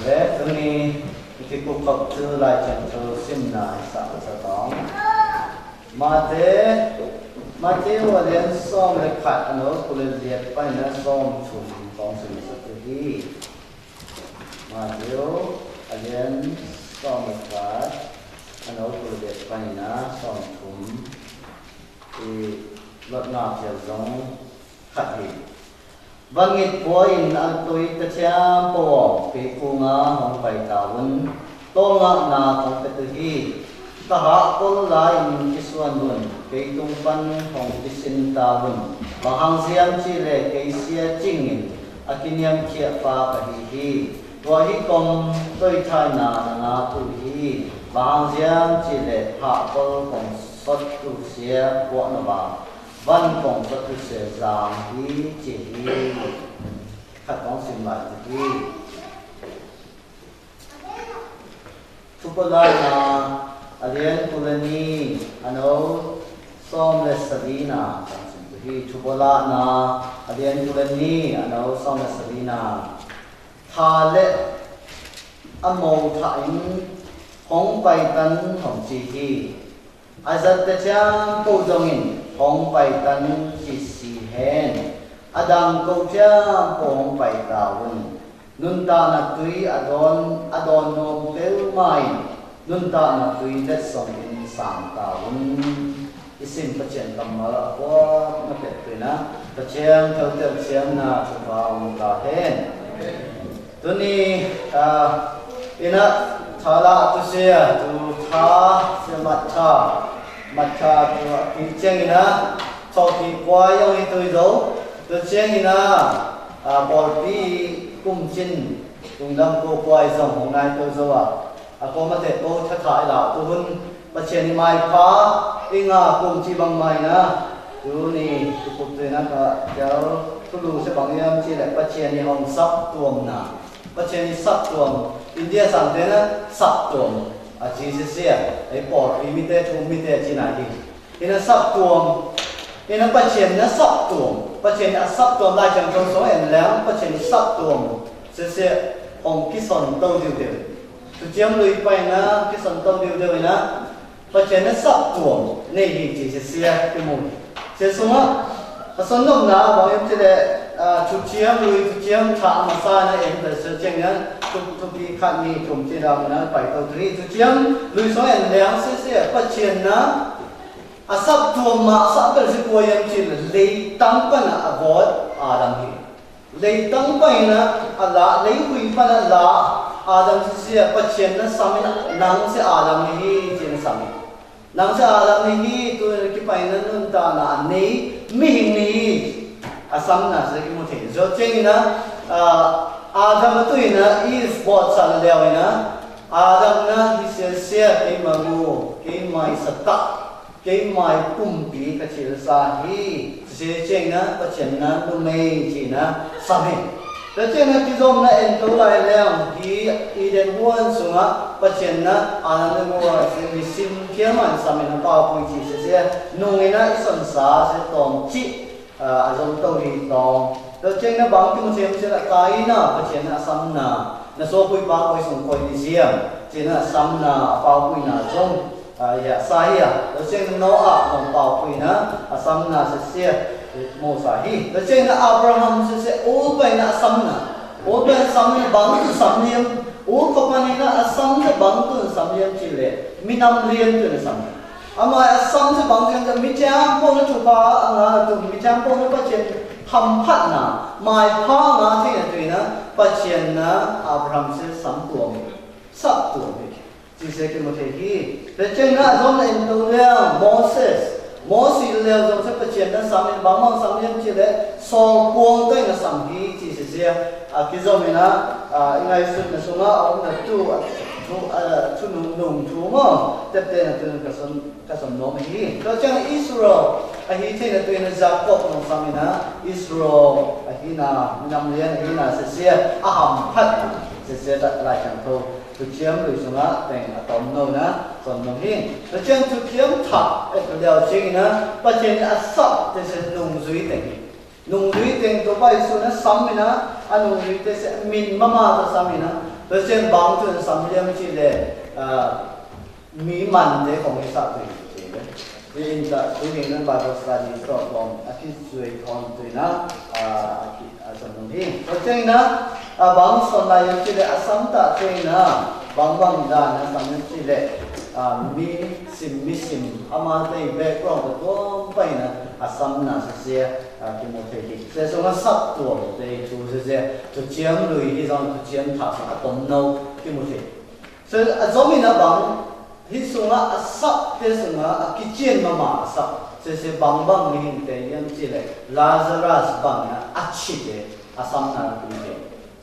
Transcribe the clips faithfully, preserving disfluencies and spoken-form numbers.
Leh tuni i kikup khop tu Lai Siangtho simna i sa sa tong. Mate, Mate wa lien song le khat ano kule liet pai na song chum tong sim sa tu hi. Mate, a lien song le khat ano kule liet pai na song chum. I lok na piel zong khat hi. Văn Ngit Bua in ăn tui ta thiam pô kei phung a hong pai ta un, tôl ngă na kong pet tu hi. Ta hă kol la in ki suan un, kei tung pan hong ki sin ta un, bang hang ziam chi le kei sia ching in, a ki niam khia pa ka hi hi. Tua hi kong tui thai na na nga tu hi, bang hang ziam chi le hă kol kong sot tu sia bua na ba. Văn kong patu se zang hi chi hi. Khat kong sim lai chi hi. Thupa lai na a lien kule ni ano song le sali na kong sim tu hi. Thupa lai na a lien kule ni ano song le sali na. Tha le a mâu tha in hong pai tan hong chi hi. A zat ta thiam pô zong in hong pai tan chi si hen. A dang kô thiam pô hong pai ta un. Nun ta na tui a don a don nôm teu mai. Nun ta na tui let song in sang ta un. I sim Pasian kammal a kuat ma pet tui na. Pasian thâu teu siam na chu pa ung ta hen. Tuni, a, ina tha la tu sia, tu tha sia mat tha, mat tha tu a pi chiang ina, chok pi kuai yong i tui dâu, tu chiang ina, a, bol pi kum chin, tung dam ko kuai zong hong nai tu dâu a. A kô mate kô tha tha i la tu hun, Pasian i mai pha, i nga kum chi bang mai na, tu ni, tu kup tu na ka, kiao, tu lu se bang yam chi le, Pasian i hong sap tuam na. Pasian i sap tuam, India sang te na, sap tuam. A chi se sia, ai por, i mi te, tu mi te chi na hi. I na sap tuam, i na Pasian na sap tuam, Pasian a sap tuam, lai chang tuam so en lang, Pasian i sap tuam. Se sia, hong ki son tâu diu diu. Tu chiam lui pai na, ki son tâu diu diu na. Pasian na sap tuam, ne hi chi se sia ki mui. Se sung a, a son nom na, bang yam chi le, a, tu chiam lui, tu chiam tha ma sa na, em ta se chiang na, tu, tu pi khat ni, tum chi dam na, pai tâu tri, tu chiam lui so en lang se sia, Pasian na, a sap tuam ma, sap bel si kua yam chi le, lei tang pan a, a vot, Adam hi. Lei tang pai na a la, lei hui pan a la, Adam si sia, Pasian na sam na, nang si Adam ni hi, chi na sam. Nang si Adam ni hi, tu na ki pai na nun ta na ni, mi hing ni hi. A sam na si ki mu the. Zo cheng na, a, Adam tu na, Eve bot sa na leo na, Adam na hi sia sia, kei ma mu, kei mai sa ta. Kei mai pumpi ka chil sa hi, sisi cheng na, Pasian na, numei chi na, sam hi. Ta cheng na kizom na en to lai leng hi, Eden huan sung a, Pasian na, Adam na ngua, si mi sim kia man sam hi na pau pui chi sisi, nung hi na i son sa, si tom chi, a, a zom to hi tong. Ta cheng na bang ki mu cheng si na, Kain na, Pasian na, sam na, na so pui pa pui sung koi ni siam, chi na, sam na, pau pui na, zom. A, ya, sa hi a. Lôcheng Noah, nong pau pui na, a sam na sisi, mô sa hi. Lôcheng na Abraham sisi, ul pai na a sam na. Ul pai na sam na, bang tu sam liêm. Ul kô pai na a sam na, bang tu sam liêm chi le. Mi năm liêm tu na sam na. Ama a sam na, bang tu mi chang pô na chu pa, a nga tu mi chang pô na pa chen. Ham phat na, mai pha nga thi na tu na, pa chen na, Abraham sisi sam tuam. Sap tuam. Chi se ki mô the hi. Lôcheng na zom na en to leng Moses. Moses leng zom se Pasian na sam in bang bang sam in chi le sol kuang to na sam hi chi se se. A ki zom na, a, i ngai sut na sung a, a, na tu, a, tu, a, tu nung nung tu mo. Tep te na tu na ka son, ka son nom hi. Lôcheng Israel. A hi te na tu na Jacob nong sam na Israel. A hi na, năm leng a hi na se se. A ham phat. Se se ta lai chang to. Thuchiam lui sung a teng a tom no na, son no hi. Thuchiam thuchiam thak, e, tu liao ching na, Pasian a sap te se nung zui teng hi. Nung zui teng to bai su na sam mi na, a nung zui te se min mama to sam mi na, Tui chen bang tui sam liam ci leh, a, mi man te kong hi sa tui ci leh. Tui in ta tui ning nan Bible study to kong a ki zui kong tui na, a, a ki, a, sam nung hi. Tui chen na, a, bang son lai yam ci leh, a, sam ta tui na, bang bang dan na sam yam ci leh, a, mi sim, mi sim, a ma te background to tuam pai na, a sam na sa sia, a, ki mo te hi. Sa sung a sap tuam te tu sa sia, tu chiam lui hi zong tu chiam ta sa a tom nau, ki mo te. Sô, a zom ina bang, hi sung a, a sap te sung a, a kichian mama a sap. Sese bang bang ni hin te yam ci leh, Lazarus bang na a chi te, a sam na ku te.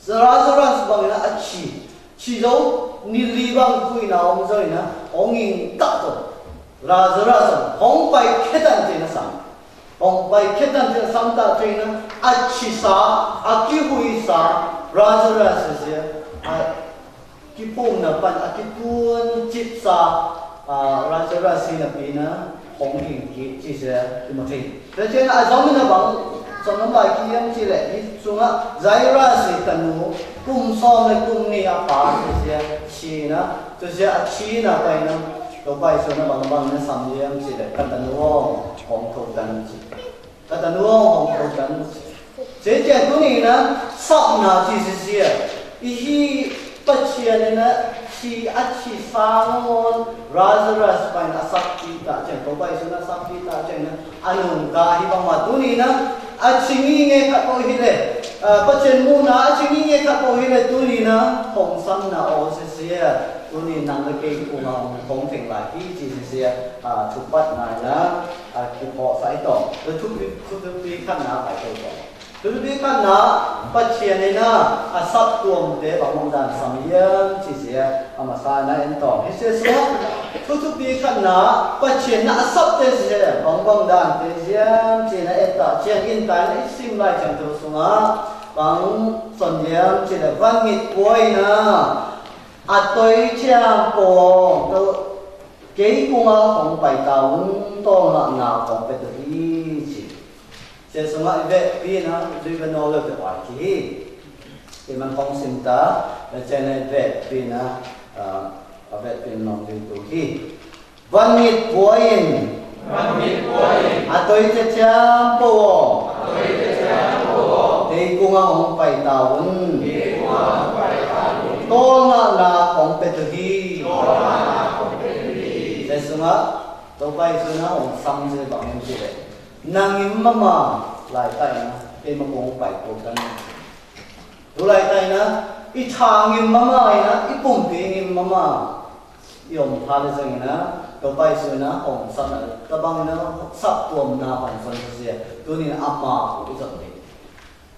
Sô Lazarus bang na a chi. Chi zo, ni li bang ku ina ong zo ina, ong ing ta zo. Lazarus, hong pai khetan te na sam. Hong pai khetan te sam ta te na, a chi sa, a ki hui sa, Lazarus sese, a, ki pum na pan a ki tuan chip sa, a, Lazarus hi na pi na, hong hing ki, chi se, Timothy. Te chen a zom na bang, son nong bai ki yam ci leh, hi sung a, Jairus hi tanu, kum som leh kum ni a pa, chi se, chi na, chi se, a chi na pai na, to pai so na bang bang na sam yam ci leh, ka tanu ong, hong to tan chi. Ka tanu ong hong kâu tan. Sese tu ni na, sap na chi sese. Ih hi pachian na, chi a chi sa ngon, Lazarus pai na sap ki ta chen, kâu pai su na sap ki ta chen na, a nung ka hi bang ma tu ni na, a chi ngi nge ka kâu hi leh, a, pachian mu na, a chi ngi nge ka kâu hi leh tu ni na, hong sam na o sese. Tu ni nang leh kei kung a hong, hong teng lai hi chi sese, a, tu pat nai na. A, ki pho sai tong. Tui thupi, tui thupi khan na, pai tong. Tui thupi khan na, pachian ni na, a sap tuam te, bang bang dan sam yam, chi sia, a ma sa na en tong. Hi sia sua, tui thupi khan na, pachian na, a sap te sia, bang bang dan te sia, chi na en ta, chiang in ta na, i sim lai chiang tu sung a, bang son yam, chi na, van mit kuai na, a toi chiang pong, tu, kei kung a hong pai ta un, tolngak na hong pe tu hi chi. Sia sung a i vet pi na, dui ba no lo te pai ki hi. Kei man hong sim ta, la chen i vet pi na, a, a vet pi nong dui tu hi. Van mit kuai in. Van mit kuai in. A toi te chiang pong. A toi te chiang pong. Kei kung a hong pai ta un. Kei kung a hong pai ta un. Tolngak na hong pe tu hi. Tolngak na hong pe tu hi. Sia sung a, to pai su na hong sam se bang yam ci leh. Na ngim mama, lai tai na, kei ma kung pai kô tan. Tu lai tai na, i tha ngim mama, i na, i pum pi ngim mama. I om tha le zang i na, to pai su na, hong sam na, ta bang na, sap tuam na, bang son sia, tu ni na, a ma ku i zot ni.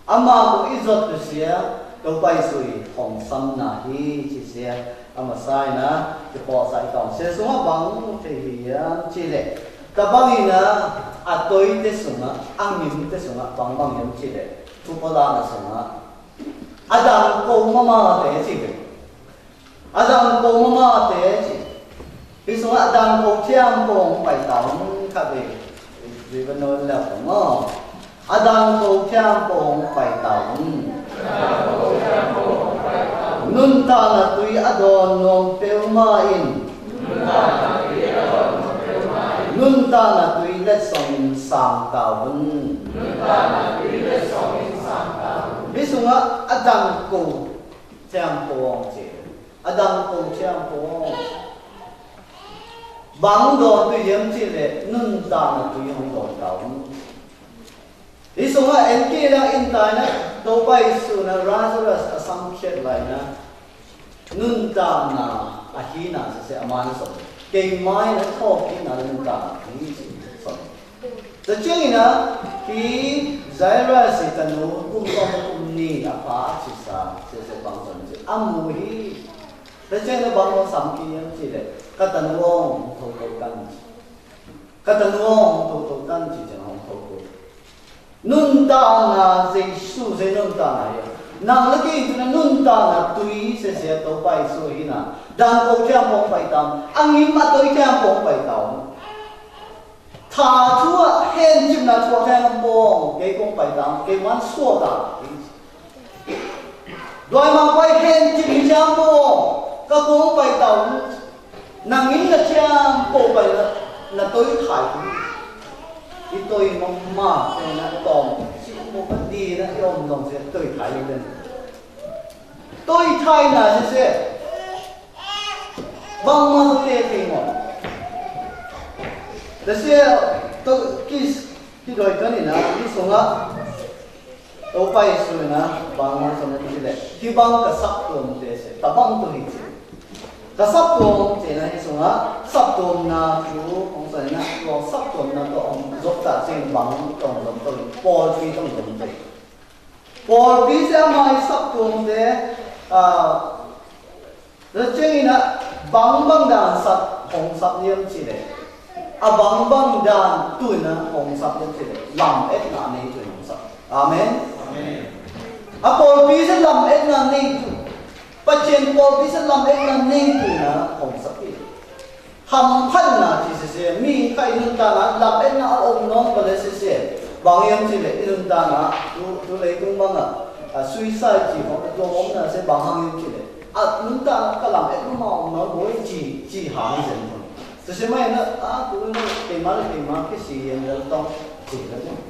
A ma ku i zot tu sia, to pai su i hong sam na hi chi sia, a ma sai na, ki pho sai tong sia sung a bang te hi yam ci leh. Ta bang i na, a toi te sung a, a ngim te sung a, bang bang yam ci leh. Tu pô la na sung a. A dang kô mama te chi leh. A dang kô mama te chi. Hi sung a dang kô thiam pong pai tao kha be. Ri ba no la pong. A dang kô thiam pong pai tao. Nun tana tui a don nuam peu ma in. Nun tana tui let song in sang tao. Hi sung a dang kô thiam pong chi. A dang kô thiam pô. Bang don tui yem chi leh nun tana tui hong don tao. Hi sung a en ki la in tai na, to bai su na Lazarus a sam khiet lai na. Nun tana a hi na sa se a ma na som. Kei mai na to ki na nun tana a hi som. Tơ chiang ina, hi Jairus hi tanu, kum tong kum ni a pha a chi sa, se se bang son chi. A mu hi. Tơ chiang ina bang hong sam ki yem chi leh. Ka tanu ong thâu thâu tan chi. Ka tanu ong thâu thâu tan chi chiang hong thâu thâu. Nun tana Yêsu se nun tana yem. Nang lơ ki tu na nun tana tui se se to bai su hi na. Dang kô thiam pong bai tam. A ngim a tui thiam pong bai tam. Tha thua, hen chim na thua khe nam pong, kei kong pai tang, kei man sua tang. Doi ma pai hen cip ni ciam pô, ka kông pai tau. Na ngin na ciam pô pai na, na tôi thai. I tôi ma ma, na tong, si mô pa di na yom dong se tôi thai lên. Tôi thai na se se. Bang ma tôi thai mo. Te se, tôi kis, ki doi tani na, ki sunga. Tôpay su na, bang ma sô na ti lĕ. Hi bang ka sap tuôm te se, ta bang tu hi se. Ka sap tuôm te na hi sung a, sap tuôm na tu, ong sô na, tu sap tuôm na tu ong zôk ta sing bang tu ong zôk tu, pôl pi tu ong zôk tu. Pôl pi se ama hi sap tuôm te, a, Rơcheng ina bang bang dan sap hong sap niam ci lĕ. A bang bang dan tui na hong sap niam ci lĕ. Lam et na ne tui hong sap. Amen. Amen. A pôl pi se lam et na ne tui. Pachên pôl pi se lam et na ne tui na hong sap pi. Hăm phat na ci se se. Mi khai nun ta na lam et na a ôm nong pa lĕ se se. Bang yam ci lĕ nun ta na tu tu lĕ tung bang a. A suicide ci hong tu ôm na se bang hang yam ci lĕ. A nun ta ka lam et ma ma ong na bôi ci, ci hang zen. Tơ se mai na, a, tu na, kei ma, kei ma, kei si yen dal tong, ci dal tong.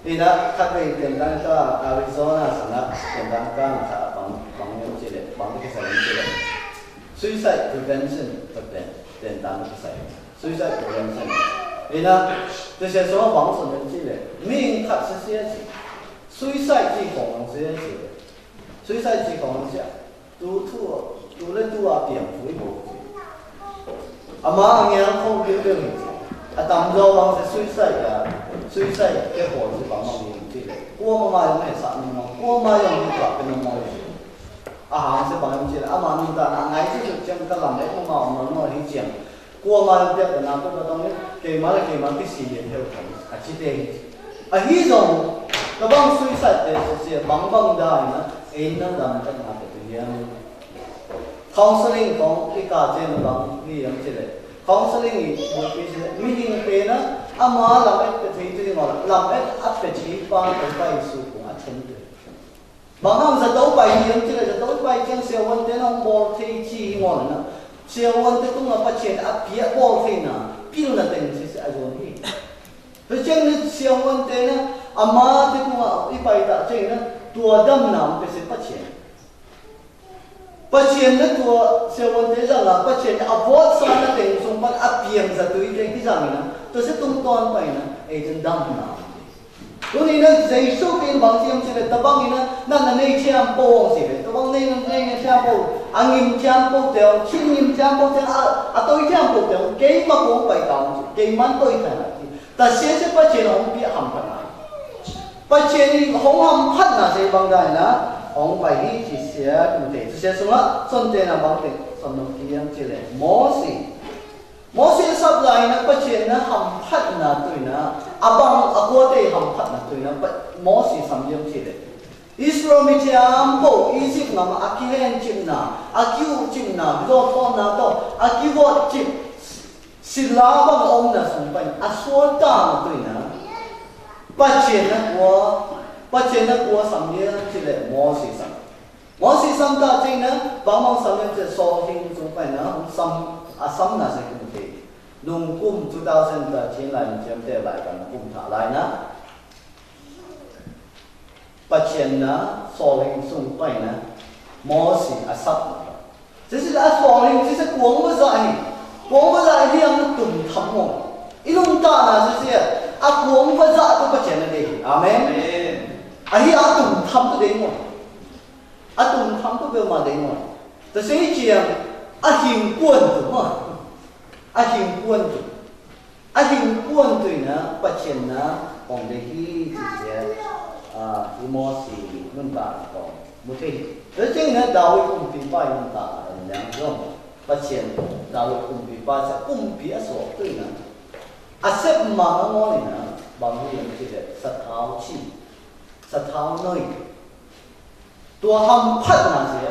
Ina, khăt bei ten dan ka Arizona sa na, ten dan ka na ka bang, bang yong ci le, bang ke sa yong ci le. Suicide prevention, preven, ten dan ke sa yong. Suicide prevention. Ina, tơ se so bang so yong ci le. Ming khăt se se ci. Suicide ci khong se ci. Suicide ci khong se. Tu, tu, tu lĕ tu a piang pui bo. Ama ngiang khong piu piu ni. A tam do bang se suicide ya. Suicide ke khong se bang bang ni ti lĕ. Kua ma ma yong he sa nong nong. Kua ma yong ni tua pe nong nong. A hang se bang yong ti lĕ. Ama nong ta na ngai ti su chiang ka lam lĕ ma ma nong nong hi chiang. Kua ma yong piak na ko ka tong ni. Kei ma lĕ kei ma ki si lĕ heu kan. A chi te hi. A hi zong, ka bang suicide te se se bang bang dai na, e na dam ka na te tu yang. Counseling kong i ka chen bang ni yang chile. Counseling i bu pi se mi hing pe na, ama lam et pe thi tu ngol, lam et a pe thi pa ko pa i su kong a chen te. Bang hang sa tau bai hiam ci lĕ sa tau bai ciang sia wan te nong bol thei ci hi ngon na. Sia wan te tung a pa cien a pia bol thei na. Pil na teng si si a zon hi. Pe ciang ni sia wan te na a ma te tung a i pai ta ciang na tua dam na pe si pa cien. Pa cien na tua sia wan te zang a pa cien a bot sa na teng sung pan a piang sa tui teng hi zang na. Tua si tung tuan pai na e ten dam na. Tuni na Yêsu Krist bang hiam ci lĕ, tabang ina, na na nei thiam pô ci lĕ, tabang nei na nei na thiam pô, a ngim thiam pô teo, chin ngim thiam pô teo, a, a tôi thiam pô teo, kei ma kông pai tao ci, kei man tôi tha na ci. Ta sia sia pa cien hong pi ham pha na. Pa cien hong ham pha na sia bang dai na, hong pai hi ci sia kung te, sia sung a, son te na bang te, son nong ki yam ci lĕ, Môsi. Môsi sap lai na pa cien na ham phat na tui na, a bang a kua te ham phat na tui na, pa Môsi sam yam ci lĕ. Israel mi thiam pô, Egypt ngam a ki hen cip na, a ki u cip na, bi do thon na to, a ki vot cip, sila bang om na sung pai, a suol ta na tui na. Pa cien na kua, pa cien na kua sam yam ci lĕ, Môsi sam. Môsi sam ta cing na, bang bang sam yam ci so hing sung pai na, sam, a sam na se kum te. Nung kum two thousand thirteen lai, nung cem te lai, kan kum ta lai na. Pa cien na, so hing sung pai na. Môsi a sap na. Ci si a so hing, ci si kuang ba za hi. Kuang ba za hi ang tum tham mo. I lung ta na ci si a kuang ba za tu pa cien na de. Amen. Amen. A hi a tum tham tu de mo. A tum tham tu bel ma dei mô. Ta se i ciang, a hing kuan tu mô. A hing kuan tu. A hing kuan tu na, pa cien na, ong dei hi ci sia, a, i Môsi, nun ta ko, mu te. Ta cien na, Dawid kumpipa nun ta, yang zong. Pa cien, Dawid kumpipa, sa kumpi a so tu na. A sep ma na mo ni na, bang hi yang ci le, sa thao ci. Sa thao noi. Tua ham phat na se.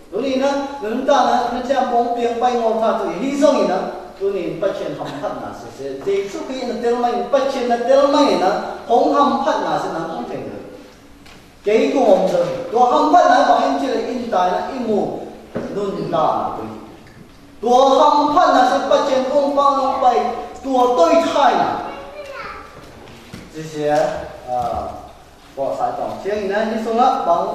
Tuni na, nun ta na, na thiam pong piang pai ngol tha tu, hi zong i na, tuni pa cien ham phat na se se. Yêsu Krist na tel mai, pa cien na tel mai na, hong ham phat na se na hong theng na. Kei kŭm ômdơ̆ng, tua hamphatna bang ih ci leh, ih ta na ih mù nunta na tui. Tua hamphatna sĕ Pachên kŭmpang nong pai, tua tui thai na. Sisia, a, pô sai tong. Siang ih na, ih sung a bang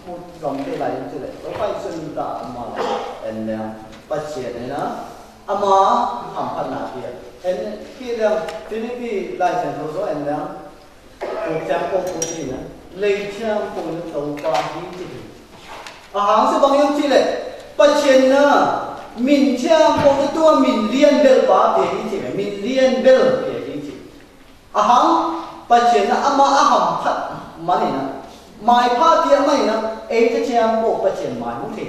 mù zong tui lai ih ci leh. Tua pai sun ta ma la, en leng. Pachên ih na. Ama hamphatna pia. En, pia leng, Philipi lai sen tho so, en leng. Tua tiang kô tua pi na, lei tiang kô na Tôpa hi ci hi. A hang sĕ bang yom ci leh, Pachên na, min tiang kô na tua min lian bel pa pia hi ci hi, min lian bel pia hi ci hi. A hang, Pachên na, ama a hamphat, mani na, mai pha tia mani na, ei ta tiang kô Pachên mai mù thi.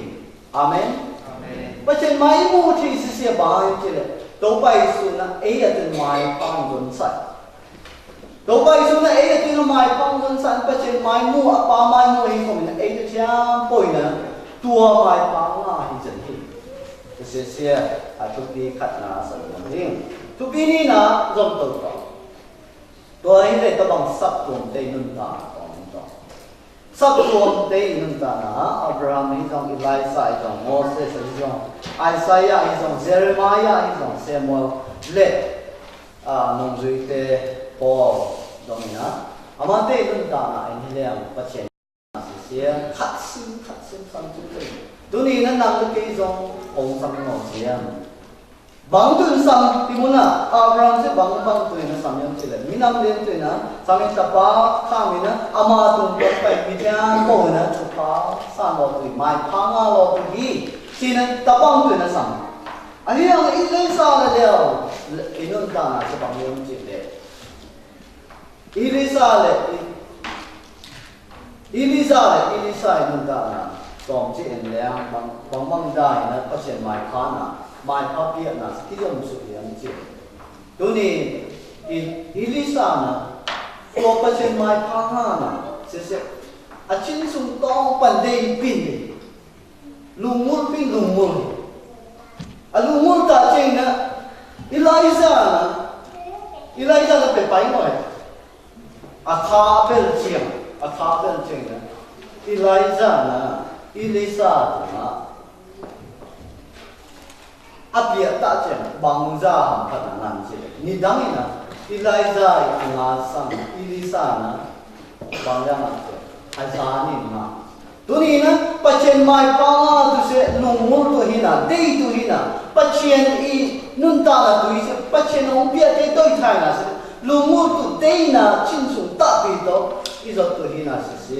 Amen. Amen. Pachên mai mù thi sisia bang ci leh, Tôpa Yêsu na, ei a tun mai pang gun sai. Tôpa Yêsu na ei a tui na mai pang gun san Pachên mai mù, a pa mai mù hi kông na ei ta tiang pô na tua mai pang a hi jan hi. Sia sia, a thupi khat na sa jan hi. Thupi ni na zom tô tô. Tua hi leh tabang sap tuôm tê nun ta tông tông. Sap tuôm tê nun ta na, Abraham hi zong, Elisa hi zong, Moses hi zong, Isaiah hi zong, Jeremiah hi zong, Samuel leh a, nong zui tê Paul dong na. Ama tê nun ta na, en hi leng Pachên na sisia, khat sim, khat sim, sam sim sim. Tuni na nang lŭ kei zong, ong sam nong sim. Bang tun sam, ti muna, Abraham sĕ bang, bang tui na sam yom ci leh. Mi năm lien tui na, sam yom ta pa, kha mi na, ama tun pa, pai mi tiang, kô na, chu pa, sam lo tui, mai pa nga lo tui, hi. Ci na, ta bang tui na sam. A hiang Elisa lĕ leo, ih nun ta na sĕ bang yom ci leh. Elisa lĕ, Elisa lĕ, Elisa ih nun ta na, tôm ci en leng, bang, bang bang dai na, Pachên mai pha na, mai pha pia na, sĕ ki yom su yom ci. Tuni, Elisa na, tua Pachên mai pha na, sĕ sĕ, a chin sung tong pan dei pin dei. Lungmul pi lungmul. A lungmul ta cheng na, Elisa na, Elisa na pe pai ngoi. A kha bel cheng, a kha bel cheng na. Elisa na, Elisa na. A pia ta cheng, bang za hamphat na nan cheng. Ni dang na, Elisa na, Elisa na, bang za na cheng. A za ni na. Tuni na, Pachên mai pha nga tu sĕ lungmul tu hi na, dei tu hi na, Pachên ih nun ta na tu hi sĕ, Pachên ong pia tê doi thai na sĕ, lungmul tu dei na, chin sung ta pi to, ih zot tu hi na sĕ sĕ,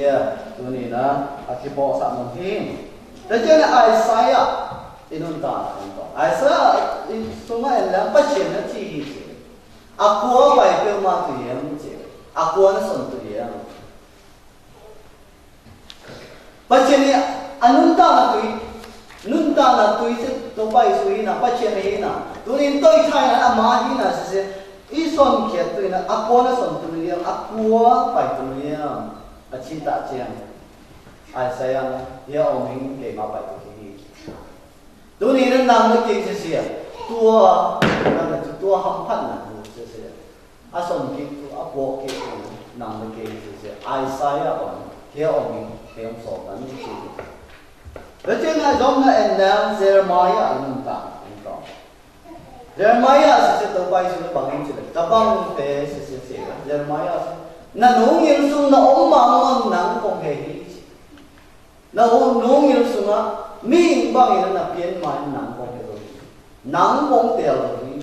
tuni na, a ki pô sa nong hi. Ta chên Isaiah, ih nun ta na, nun ta. Isaiah, ih sung a en leng, Pachên na chi hi sĕ. A kua pai pia ma tu yem sĕ, a kua na son tu yem. Pachên ih a nun ta na tui, nun ta na tui sĕ Tôpa Yêsu hi na, Pachên hi na. Tuni tui thai na ama hi na sĕ sĕ, ih son kiat tui na, a kua na son tui na, a kua pai tui na, a chi ta cheng. Isaiah na, ya ong hing kei ma pai tui hi. Tuni na nang na kei sisia. Tua, nang na tua hamphat na, sisia. A son kei tu, a pô kei tu, nang na kei sisia. Isaiah ong, kei ong, kei ong so tan ni sisia. Bê chên na zong na en nang Jeremiah nun ta, nun ta. Jeremiah sisia Tôpa Yêsu bang in sisia. Tabang tê sisia sisia. Jeremiah sisia. Na nung il sung na ôm ma ngon nang kông he hi. Na ôm nung il sung a, mĭn bang in na piên ma nang kông tel ro hi. Nang kông tel ro hi.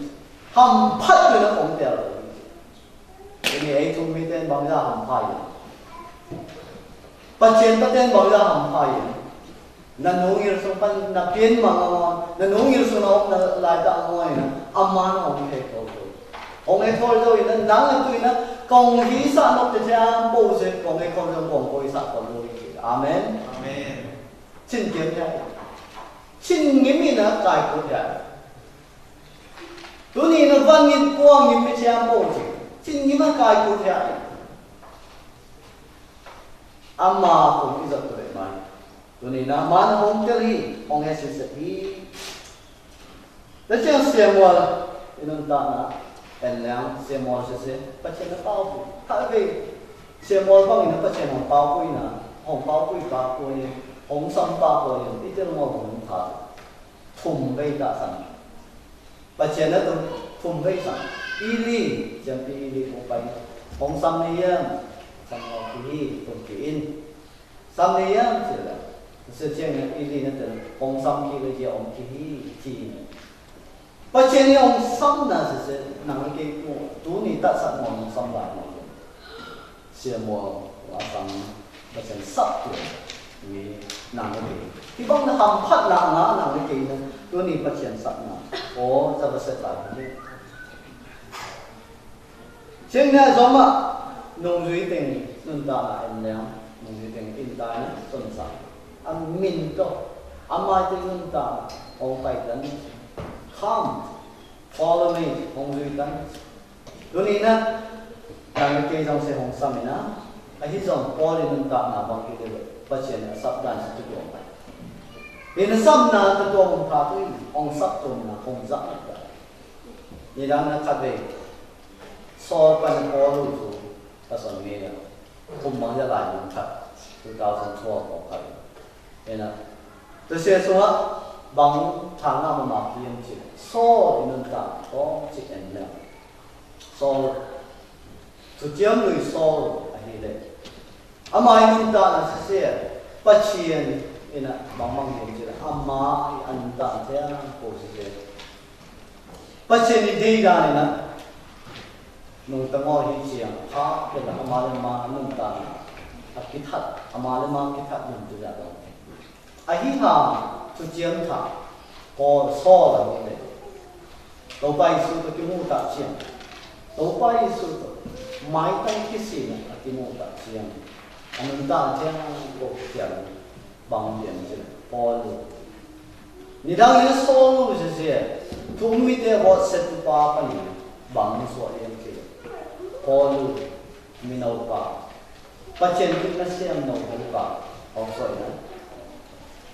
Hamphat yu na kông tel ro hi. Ini ei tu mi ten bang ya hamphat yu. Pachên ta ten bang ya hamphat yu. Na nung il sung pan na piên ma ngon, na nung il sung na ôm na lai ta ngon na, ama na ôm he kông tel. Kông e khol dô i na, nang a tui na, kông hi sa nok te tiang pô se, kông e khol dô kông pô i sa khol dô i. Amen. Amen. Chin kiam ya. Chin ngim i na, kai kut ya. Tuni na van ngim kua ngim i tiang pô se. Chin ngim a kai kut ya. Ama kông i zat tu le mai. Tuni na man hong tel hi, hong e sisat hi. Tơ chiang Samuel, i nun ta na, en leng Samuel sese, Pachên na pau pui. Tha ve, Samuel bang i na Pachên hong pau pui na. Hŏng pao kuih pao kuih, hŏng săm pao kuih, i tih ngô hŏng pao. Thum vei ta săm. Pachia na thum, thum vei săm. Ili, jăm pi ili ƀu pai. Hŏng săm ni yam, săm ngô ki hi, thum ki in. Săm ni yam, sila. Sila jeng na ili na tơl, hŏng săm ki lê jia ŏng ki hi, ki in. Pachia ni ŏng săm na sisê, năng kê mô, tu ni ta săm mô ŏng săm lai mô. Sia mô, wa săm, pachia săp tu. Ni, năng kê. Hi băng na hăm phat na ngă, năng kê na, tu ni pachia săp na. Ơ, za ba sĕt lai ni. Sing na zom a, nung zui ting, nun ta na in liang, nung zui ting in ta na, sun sa. Ăn min to, ăn mai ting nun ta na, ŏng pai tan. Come, follow me, hŏng zui tan. Tui anai na, năng kê zong sê hŏng săm na, a hi zong Pôl i nun ta na bang kê dê, pachia na săp dan sê tu ŏng pai. Ina săm na tu ŏng pai tu, ŏng săp tu na, ŏng zăp na. Ni dang na khat vei. Sôr păn Pôl ru su, ta sŏng ngê ya. Khum măng ya lai măng khat, two thousand twelve ŏk khat. Ê na. Tơ sê sua, bang thang a mă mă kiăng chih. Sôr i nun ta, tong chih en na. Sôr. Su chiam lui Sôr a hi lê. Ama i nun ta na sisê. Pachia i na bang măng kiăng chih. Ama i nun ta na sisê. Pachia ni dei dang i na. Nung ta ngor hi chiang, ha, kê la ama lê ama nun ta na. A ki that, ama lê ama ki that nun tu ya dong. A hi ha, tu chiang tha. Ko so la ni lê. Tôba Yêsu ta ki mu ta chiang. Tôba Yêsu ta. Mai tang ki si na, a ki mu ta chiang. A nun ta chiang, ko chiang. Bang biang chih, Pôl. Ni dang ni Sôl sisê, thum mi te bot sê tu pa pa ni, bang sua yang chih. Pôl, mi nau pa. Pachia ni na siam nau pa. Ŏk sua ya.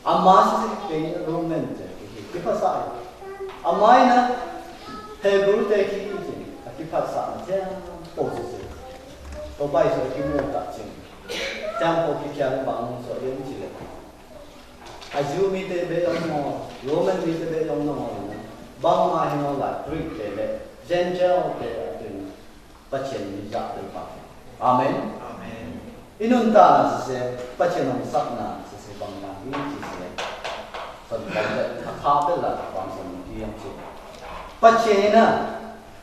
Ama sisê kê Roman te, ki pa sa. Ama i na Hebrew te ki ki, ki pa sa na chih, Pôl sisê. Tôba Yêsu ki mu ta chih. Chang Pôl ki kiang bang sua yang chih lê. A Jew mi te bê yong nô, Roman mi te bê yong nô, bang ma hên nô la, Greek te bê, Gentile te bê, Pachia ni jak te bê. Amen. Amen. I nun ta na sisê, Pachia nong săp na sisê bang na hi sisê. Sŏn bang bê, a kha bê la, bang sŏn ki yang chih. Pachia na,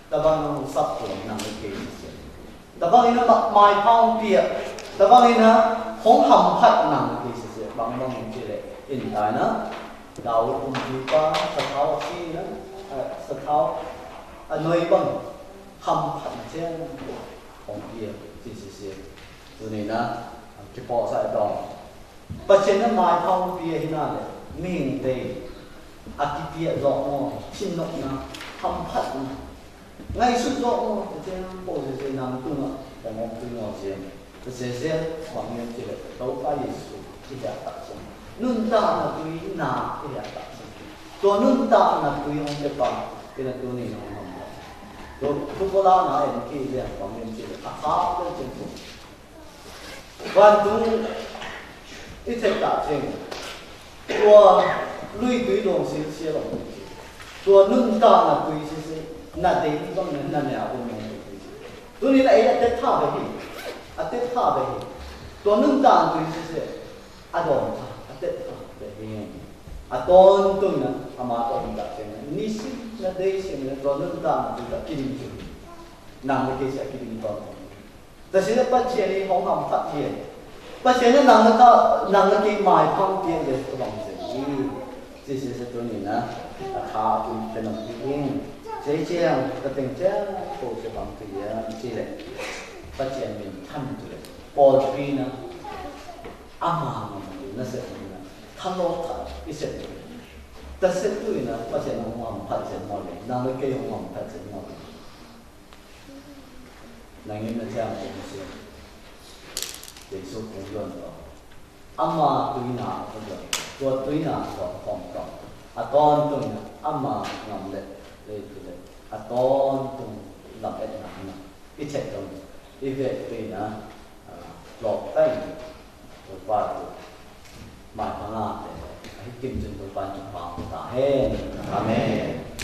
ta bang nong săp tu, nang kê sisê. Tơpă i na mă mai phao pia. Tơpă i na hong hăm phat năng kê sisê. Bang bang hong chih lê. In tai na. Dau kum ji pa sa thao si na. Ơ, sa thao. Ơ, noi bang. Hăm phat na chê. Hong pia. Kê sisê. Tu ni na. Kê pô sa dong. Pachia na mai phao pia hi na lê. Ming tê. A ki pia dong. Chin nok na. Hăm phat na. Ngài sut dôk ngô, tơsê pô sê sê nang tŭ ngă, ta ngŏ tŭ ngô sê. Tơsê sê, wang yơh chih lĕ, Tôba Yêsu, i hia ta sung. Nun ta na tui na, i hia ta sung. Tô nun ta na tui hong tê pa, i na tui ni hong hong. Tô, tui pô la na, en ki lĕ, wang yơh chih lĕ, a ka, tui chih sung. Wan tung i thek ta cheng. Tua lui tui long sil sia long. Tua nun ta na tui si si. Na te i tong na na na tui long tui si. Tui ni na e a te tha be hi. A te tha be hi. Tua nun ta na tui si si. A don tha. A te tha be hi. A ton tui na. A ma ton ta cheng. Ni si na de si na tua nun ta na tui ta kilim tui. Nang na ke sia kilim ton. Tơsê na Pachia ni hong hăm phat yê. Pachia na nang na ka, nang na ke mai phang pia yê tơbang sê. Ih, sê sê sê tui ni na. A tha tui tui nang tui ing. Sê chiang, ta teng chiang, pô sê bang tui yê, sê lĕ. Pachia min thăn tui lĕ. Pôl tui na. Ama ngam tui na sê tui na. Thăn lô thăn, i sê tui. Tơsê tui na, Pachia na hong hăm phat sê mô lĕ. Nang na ke hong hăm phat sê mô lĕ. Nang in na chiang kông siang. Yêsu kông yuan tong. Ama tui na kông yuan. Tua tui na kông kông tong. A ton tung na. Ama ngam lĕ. Lĕ tu lĕ. A ton tung lam et na na. I chek tong. I vek tui na. A, lok tai. Tupatu. Mai pa nate. Ahiti mchim tupatu pa. Amén. Amén.